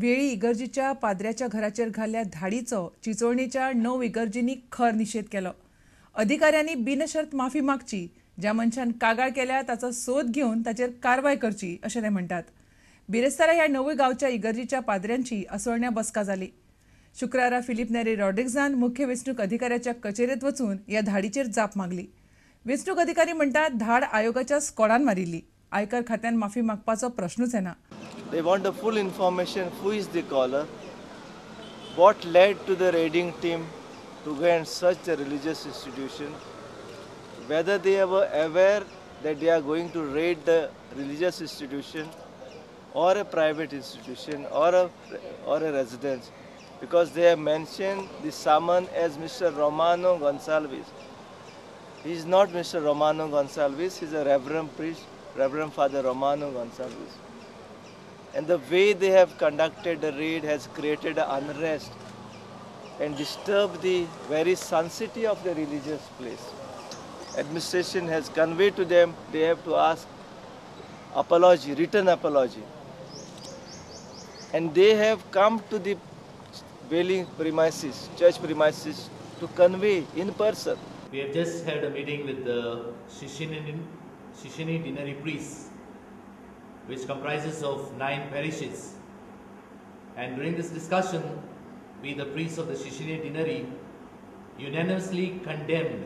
वेळी इगर्जीच्या पाद्र्याच्या घराचेर घाल्ल्या धाडीचो चिंचोळणेच्या 9 इगर्जींनी खर निशेध केलो. अधिकाऱ्यांनी बिनशर्त माफी मागची, ज्या मनशान कागाळ केल्या ताचो सोद घेवन ताचेर कारवाय करची अशें ते म्हणटात. बिरेस्तारा ह्या 9 गांवच्या इगर्जीच्या पाद्र्यांची असोळण्या बसका जाली. शुक्रारा फिलीप नेरी रॉड्रिग्जान मुख्य वेंचणूक अधिकाऱ्याच्या कचेरेंत वचून ह्या धाडीचेर जाप मागली. वेंचणूक अधिकारी म्हणटात धाड आयोगाच्या स्कॉडान मारिल्ली. आयकर खात्यान माफी मागपाचो प्रश्नूच येना. They want the full information, who is the caller, what led to the raiding team to go and search the religious institution, whether they were aware that they are going to raid the religious institution or a private institution or a residence, because they have mentioned the summon as Mr. Romano Gonsalves. He is not Mr. Romano Gonsalves, he is a reverend priest, Reverend Father Romano Gonsalves. And the way they have conducted the raid has created an unrest and disturbed the very sanctity of the religious place. Administration has conveyed to them they have to ask apology, written apology. And they have come to the Veli premises, church premises, to convey in person. We have just had a meeting with the Shishini Deanery priests, which comprises of 9 parishes. And during this discussion, we, the priests of the Shishini Deanery, unanimously condemned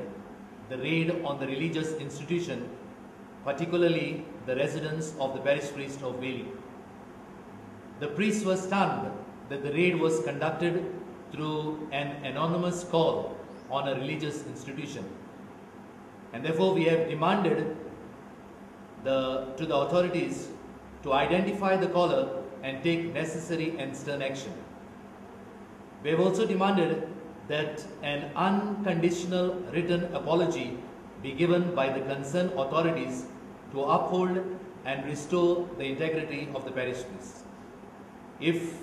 the raid on the religious institution, particularly the residence of the parish priest of Veli. The priests were stunned that the raid was conducted through an anonymous call on a religious institution. And therefore we have demanded to the authorities to identify the caller and take necessary and stern action. We have also demanded that an unconditional written apology be given by the concerned authorities to uphold and restore the integrity of the parish priest. If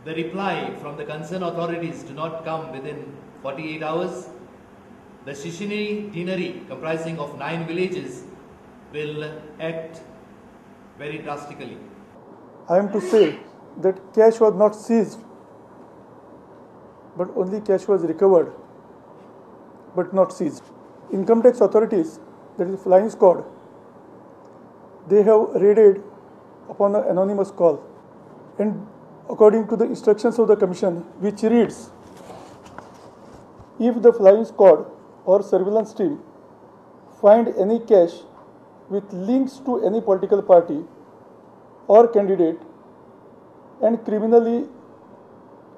the reply from the concerned authorities do not come within 48 hours, the Shishini Deanery, comprising of 9 villages, will act very drastically. I am to say that cash was not seized, but only cash was recovered, but not seized. Income tax authorities, that is flying squad, they have raided upon an anonymous call, and according to the instructions of the commission, which reads, if the flying squad or surveillance team find any cash with links to any political party or candidate and criminally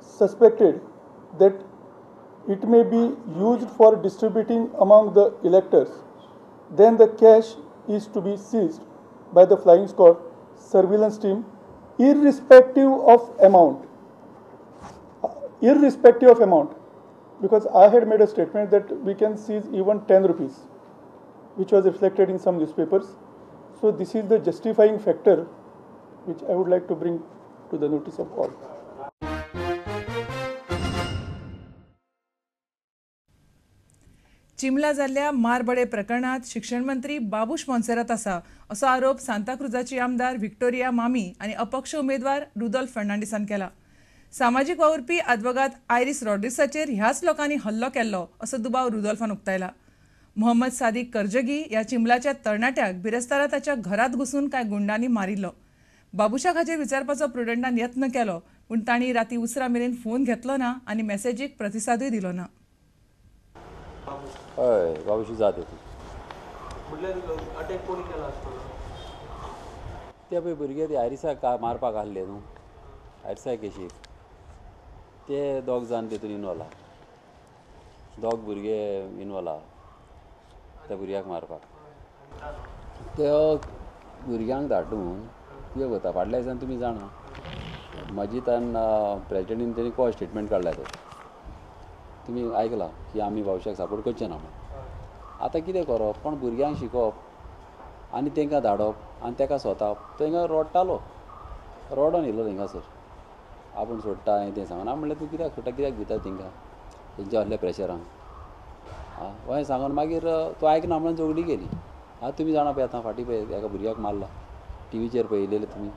suspected that it may be used for distributing among the electors, then the cash is to be seized by the flying squad surveillance team irrespective of amount. Irrespective of amount, because I had made a statement that we can seize even 10 rupees, which was reflected in some newspapers. So this is the justifying factor which I would like to bring to the notice of all. Chimla जाल्ल्या मारबडे प्रकरणात शिक्षण मंत्री बाबूश मोन्सेरात आसा असो आरोप सांताक्रुजाची आमदार Victoria मामी आनी अपक्ष उमेदवार रुदोल्फ फर्नांडीसान केला. सामाजीक वावुरपी आदवोगाद आयरीस रॉड्रिग्साचेर ह्याच लोकांनी हल्लो केल्लो असो दुबाव रुदोल्फान उक्तायला. मोहम्मद सादिक करजगी ह्या चिंबलाच्या तरणाट्याक बिरेस्तारा ताच्या घरांत घुसून कांय गुंडांनी मारिल्लो. बाबुशाक हाचेर विचारपाचो प्रुडंटान यत्न केलो, पूण तांणी राती उसरां मेरेन फोन घेतलो ना आनी मॅसेजीक प्रतिसादूय दिलो ना. हय, बाबूशी जात येता म्हटल्यार अटॅक कोणी केला आसतलो? ते पळय भुरगे ते आयरिसाक मारपाक आहले न्हू, आयरिसा केशीक ते दोग जाण तितून इनवॉल्व आहा, दोग भुरगे इनवॉल्व आहा त्या भुरग्याक मारपाक. ते भुरग्यांक धाडून कितें करता फाटल्या दिसान तुमी जाणा, मजितान प्रेजिडेंटीन तेणी को स्टेटमेंट काडला तो तुमी आयकला की आमी बाबुशाक सपोर्ट करचे ना म्हणून. आतां कितें करप, कोण भुरग्यांक शिकोवप आनी तांकां धाडप आनी ताका स्वता तांकां रडटालो, रडोन येयलो थिंगासर आपूण सोडटा हें तें सांगून. हांव म्हणलें तूं कित्याक सोडटा, कित्याक भिता तांकां तेंच्या असल्या प्रेशरान हांवें सांगून मागीर तो आयकना म्हणून झगडी केली. आतां तुमी जाणा पळय आतां फाटीं पळय एका भुरग्याक मारला, टिवीचेर पळयलेलें तुमी.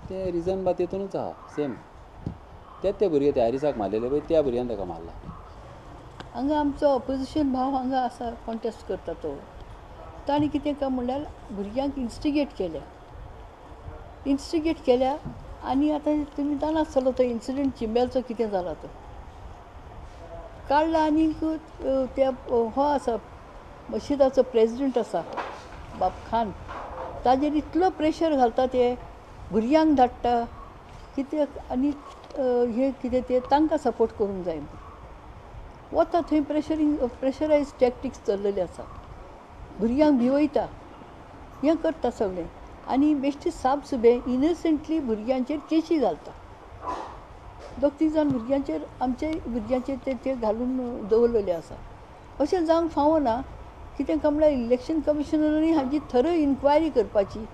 तें रिजन बा तेतूनच आहा सेम. तेच ते भुरगे ते हारिसाक मारलेले पळय त्या भुरग्यान ताका मारला. हांगा आमचो ऑपोजिशन भाव हांगा आसा कॉन्टेस्ट करता तो, ताणें कितें काय म्हणल्यार भुरग्यांक इन्स्टिगेट केल्या, इन्स्टिगेट केल्या आनी आतां तुमी जाणा आसतलो तो इन्सिडंट चिंबेलचो कितें जाला तो काडला. आनीक त्या हो आसा मशिदाचो प्रेजिडंट आसा बाब खान, ताजेर इतलो प्रेशर घालता ते भुरग्यांक धाडटा कित्याक आनी हे कितें ते तांकां सपोर्ट करूंक जाय म्हणून वता थंय प्रेशरींग प्रेशरायज टॅक्टिक्स चल्लेले आसा, भुरग्यांक भिवयता हें करता सगळें. आनी बेश्टी साप सुबें इनोसंटली भुरग्यांचेर केशी घालता, दोग तीग जाण भुरग्यांचेर आमचे भुरग्यांचेर ते घालून दवरलेले आसा. अशें जावंक फावना. कितें काय म्हणल्यार इलेक्शन कमिशनरांनी हाजी थरो इन्क्वायरी करपाची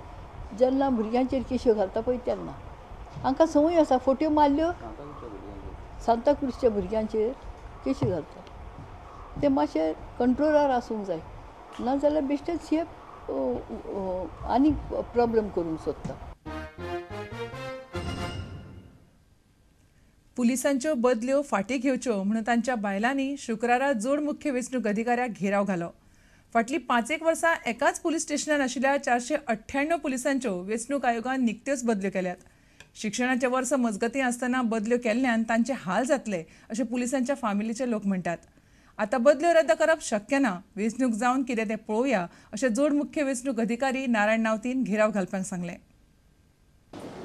जेन्ना भुरग्यांचेर केश्यो घालता पळय तेन्ना. हांकां संवय आसा फोट्यो मारल्यो सांताक्रूजच्या भुरग्यांचेर केशी घालता, ते मातशे कंट्रोलार आसूंक जाय, नाजाल्यार बेश्टेच हे आनी प्रॉब्लम करूंक सोदता. पुलिसांच्यो बदल्यो फाटीं घेवच्यो म्हणून तांच्या बायलांनी शुक्रारा जोड मुख्य वेंचणूक अधिकाऱ्याक घेराव घालो. फाटलीं 5-1 वर्सां एकाच पुलीस स्टेशनार आशिल्ल्या 498 पुलिसांच्यो वेंचणूक आयोगान निकत्योच बदल्यो केल्यात. शिक्षणाचे वर्स मजगतीं आसतना बदल्यो केल्ल्यान तांचे हाल जातले अशें पुलिसांच्या फामिलीचे लोक म्हणटात. आतां बदल्यो रद्द करप शक्य ना, वेंचणूक जावन कितें तें पळोवया अशें जोड मुख्य वेंचणूक अधिकारी नारायण नावतीन घेराव घालप्यांक सांगलें.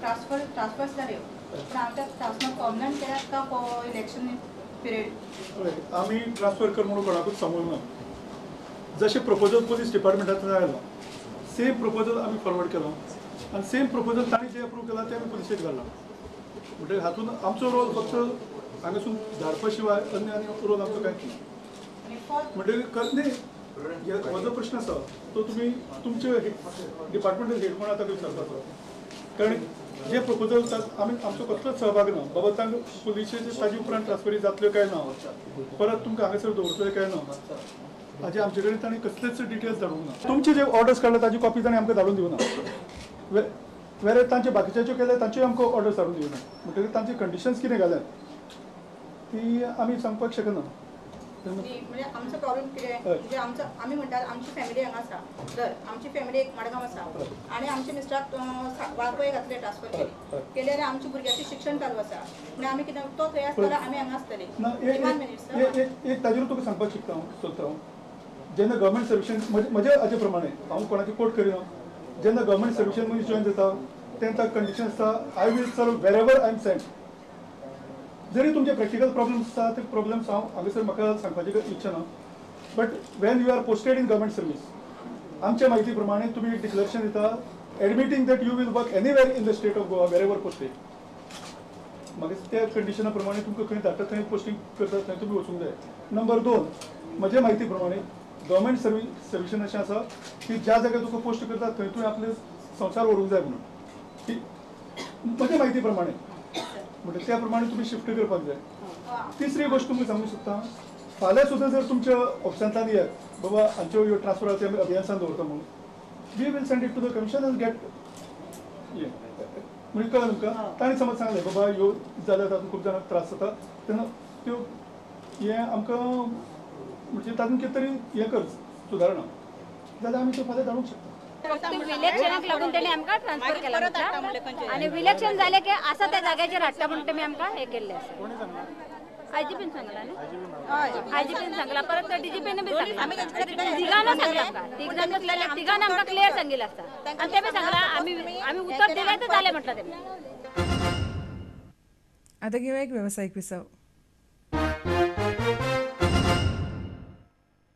ट्रान्सफर जाल्यो पूण आमकां ट्रान्सफर पर्मनंट केल्यात का फॉर इलेक्शन पिरियड? आमी ट्रान्सफर कर म्हणून कोणाकूच सांगूंक ना. जशें प्रपोजल पुलीस डिपार्टमेंटांतल्यान आयलो सेम प्रपोजल आमी फॉरवर्ड केलो आनी सेम प्रपोजल तांणी जें अप्रूव केलां तें आमी पुलिशेक घाडलां. म्हणटकीर हातूंत आमचो रोल फक्त हांगासून धाडपा शिवाय अन्य आनी रोल आमचो कांयच ना. म्हणटकीर न्ही हो जो प्रश्न आसा तो तुमी तुमचे डिपार्टमेंटल हेड म्हूण आतां विचारपाचो, कारण जे प्रपोजल आमी आमचो कसलोच सहभाग ना. बाबा तांकां पुलिशेचे ताजे उपरांत ट्रान्सफरी जातल्यो काय ना, परत तुमकां हांगासर दवरतले काय ना, हाजे आमचे कडेन तांणी कसलेच डिटेल्स धाडूंक ना. तुमचे जे ऑर्डर्स काडले ताजी कॉपी तांणी आमकां धाडून दिवना, वेरे तांचे बाकीचे केले तांच्यो आमकां ऑर्डर्स धाडून दिवना. म्हणटकीर तांची कंडिशन्स कितें घाल्यात ती आमी सांगपाक शकना. म्हणजे आमचो प्रॉब्लम कितें म्हणजे आमचो आमी म्हणटात आमची फॅमिली हांगा आसा, धर आमची फॅमिली एक मडगांव आसा आनी आमच्या मिस्टराक वाळपय घातले ट्रान्सफर केली केले आनी आमच्या भुरग्याचें शिक्षण चालू आसा, म्हणजे आमी कितें तो थंय आसतना आमी हांगा आसतले. एक ताजेर तुका सांगपाक शिकता हांव सोदता हांव, जेन्ना गव्हर्मेंट सर्विसेन म्हज्या हाजे प्रमाणे हांव कोणाची कोट करिना, जेन्ना गव्हर्मेंट सर्विसेन मनीस जॉयन जाता तेन्ना कंडिशन आसता I will serve wherever I am sent. जरी तुमचे प्रॅक्टिकल प्रॉब्लम्स आसा ते प्रॉब्लम्स हांव हांगासर म्हाका सांगपाची इच्छा ना, but when you are posted in government service आमच्या म्हायती प्रमाणे तुमी एक डिक्लरेशन दिता admitting that you will work anywhere in the state of Goa wherever posted. मागीर त्या कंडिशना प्रमाणे तुमकां खंय धाडटा थंय पोस्टींग करता थंय तुमी वचूंक जाय. नंबर 2, म्हज्या म्हायती प्रमाणे गव्हर्मेंट सर्विसेन अशें आसा की ज्या जाग्यार तुका पोस्ट करता थंय तुवें आपले संवसार व्हरूंक जाय म्हणून, की म्हज्या म्हायती प्रमाणे म्हणटा त्या प्रमाणे तुमी शिफ्ट करपाक जाय. तिसरी गोश्ट तुमकां सांगूंक सोदता, फाल्यां सुद्दां जर तुमच्या ऑफिसांतल्यान येत बाबा हांच्यो ह्यो ट्रान्सफर आसा ते आमी अभियासान दवरता म्हणून, we will send it to the commission and get हें. म्हणजे कळ्ळें तुमकां? तांणी समज सांगलें बाबा ह्यो जाल्यार तातूंत खूब जाणांक त्रास जाता तेन्ना त्यो हें आमकां म्हणजे तातूंत कितें तरी हें कर सुदारणा जाल्यार आमी त्यो फाल्यां धाडूंक शकता. इलेक्शनाक लागून तेणी आमकां ट्रान्सफर केला आनी इलेक्शन जालें की आसा त्या जाग्याचेर हाडटा म्हणून तेमी आमकां हें केल्लें आसा. आयजीपीन सांगला न्ही, आयजीपीन सांगला, परत डीजीपीन बी सांगला, तिगांना सांगला आमकां, तीग जाण बसलेले तिगांना आमकां क्लियर सांगिल्लें आसता आनी तेमी सांगला आमी आमी उतर दिलें तर जालें म्हटलें तेमी. आतां घेवया एक वेवसायीक विसव.